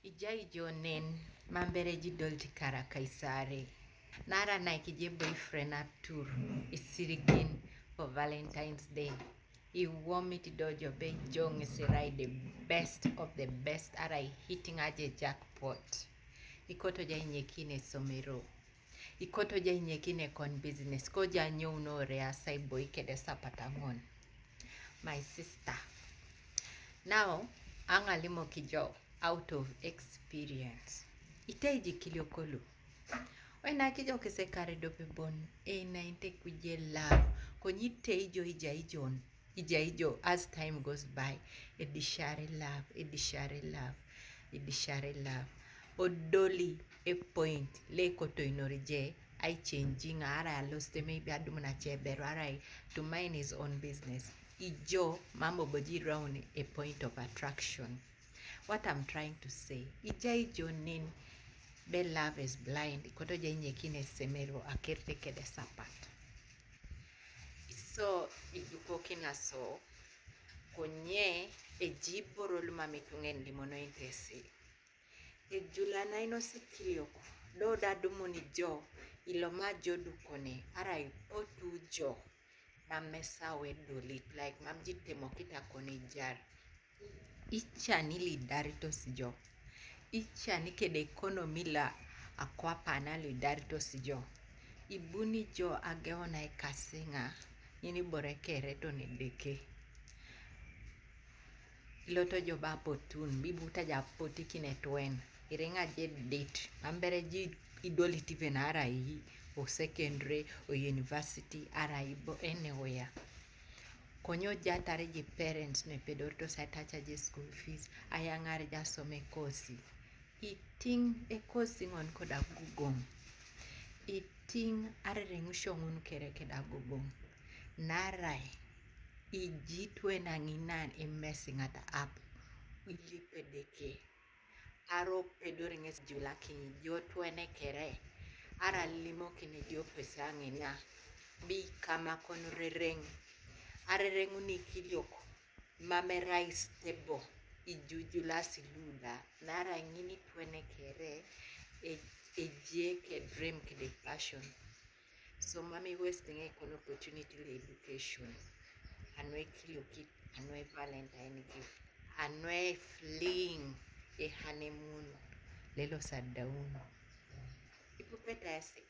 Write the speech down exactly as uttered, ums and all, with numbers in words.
Ijai jo nen, mambere ji dol ti kara Kaisari. Nara na ikije boyfriend atur, isirigin for Valentine's Day. Iwomit dojo be jong isirai the best of the best, ara ihiting aje jackpot. Ikoto ja inyekine somero. Ikoto ja inyekine kon business. Ko ja nyou no rea sai boy kede sapata ngon. My sister. Now, angalimo kijo out of experience. Iteji kilio kolu. Wena kijo kise kare dope bon. E na inte kuje love. Konyi tejo ija ijon. Ija ijo as time goes by. Edishare love. Edishare love. Edishare love. Odoli a point. Le koto inorije. I changing ara lost maybe adumuna chebero ara to mind his own business. Ijo mambo boji round a point of attraction. What I'm trying to say, ija ijo nin be love is blind, ikoto ja inyekine semero akerte kede sapat. So ijuko kina so konye ejiboro luma mitungen limono intesi. Ejula na ino sikiliok do dadumuni jo iloma jo dukone ara otu jo. Mam mesa we dolit, like, mam ji temo kita koni jar. Icha ni lidaritos jo. Icha ni kede economy la akwa pana lidaritos jo. Ibuni jo ageona ikasinga, nini bore kere to ni deke. Iloto jo ba potun, bibuta ja poti kine twen. Iringa je dit, mambere ji idoliti venara i, o secondary, o university, ara i bo anywhere. Konyo jatare ji parents me pedorto sa tacha je school fees, ayangare ja some kosi. Iting e kosi ngon koda gugong. Iting arere ngusho ngun kere keda gugong. Narai, iji twe na nginan imesi ngata ap. Ili pedeke. Aro pedori nges jula kini jo twene kere. Ara limo kini jo pesa ngina. Bi kama kono rereng. Arereng uni kiliok. Mame rice tebo. Ijujula siluda. Nara ngini twene kere. E, eje ke dream kede passion. So mami wasting e kono opportunity le education. Anwe kiliokit, anwe Valentine gift, anwe fling e honeymoon. Lelo sadaun. Ipupeta yasi